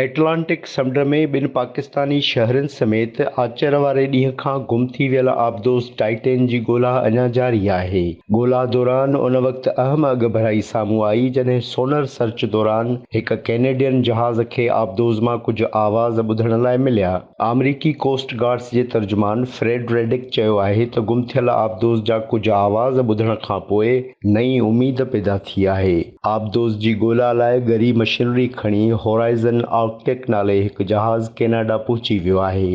Atlantic سمنڊ ۾ ٻن پاڪستاني شهرين سميت آچر واري ڏينهن کان گم ٿي ويل آبدوز ٽائٽين جي ڳولا اڃا جاري آهي. ڳولا دوران ان وقت اهم اڳڀرائي سامهون آئي جڏهن سونر سرچ دوران هڪ ڪينيڊين جهاز کي آبدوز مان ڪجهه آواز ٻڌڻ لاء مليا. آمريڪي ڪوسٽ گارڊز جي ترجمان فريڊ ريڊڪ چيو آهي ته گم ٿيل آبدوز جا ڪجهه آواز ٻڌڻ کانپوء نئين اميد پيدا ٿي آهي. آبدوز جي ڳولا لاء ڳري مشينري کڻي هورائزن آرڪٽڪ نالي هڪ جهاز ڪيناڊا پهچي ويو آهي.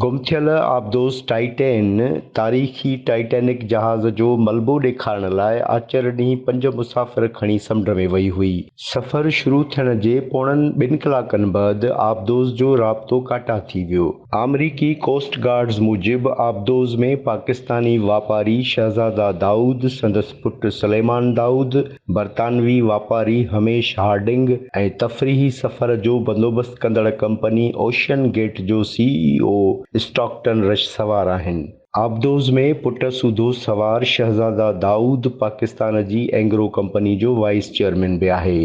گم ٿيل آبدوز ٽائٽين تاريخي ٽائٽينڪ جهاز جو ملبو ڏيکارڻ لاء آچر ڏينهن پنج مسافر کڻي سمنڊ ۾ وئي هئي. سفر شروع ٿيڻ جي پوڻن ٻن ڪلاڪن بعد آبدوز جو رابطو ڪاٽا ٿي ويو. آمريڪي ڪوسٽ گارڊز موجب آبدوز ۾ پاڪستاني واپاري شهزاده دائود، سندس پٽ سليمان دائود، برطانوي واپاري هميش هارڊنگ ۽ تفريحي سفر جو بندوبست ڪندڙ ڪمپني اوشين گيٽ جو سي اي او اسٽاڪٽن رش سوار آهن. آبدوز ۾ پٽ سوڌو سوار شهزاده دائود پاڪستان جي اينگرو ڪمپني جو وائيس چيئرمين به آهي.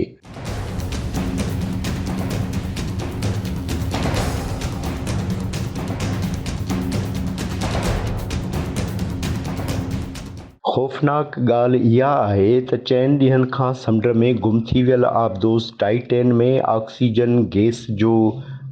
خوفناڪ ڳالهه اها آهي ته چئن ڏينهن کان سمنڊ ۾ گم ٿي ويل آبدوز ٽائٽين ۾ آڪسيجن گئس جو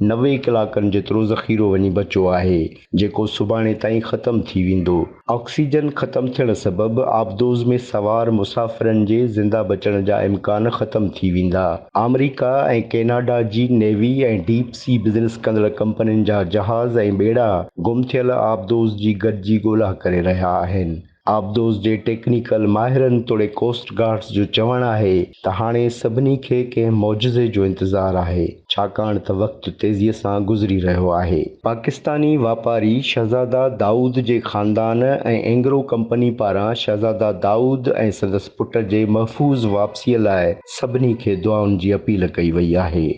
90 ڪلاڪن جيترو ذخيرو وڃي بچيو آهي، جيڪو سڀاڻي تائين ختم ٿي ويندو. آڪسيجن ختم ٿيڻ سبب آبدوز ۾ سوار مسافرن جي زنده بچڻ جا امڪان ختم ٿي ويندا. آمريڪا ۽ ڪيناڊا جي نيوي ۽ ڊيپ سي بزنس ڪندڙ ڪمپنين جا جهاز ۽ ٻيڙا گم ٿيل آبدوز جي گڏجي ڳولا ڪري رهيا آهن. آبدوز جي ٽيڪنيڪل ماهرن توڙي ڪوسٽ گارڊز جو چوڻ آهي ته هاڻي سڀني کي ڪنهن معجزي جو انتظار آهي، ڇاڪاڻ ته وقت تيزي سان گذري رهيو آهي. پاڪستاني واپاري شهزاده دائود جي خاندان ۽ اينگرو ڪمپني پاران شهزاده دائود ۽ سندس پٽ جي محفوظ واپسي لاء سڀني کي دعائن جي اپيل ڪئي وئي آهي.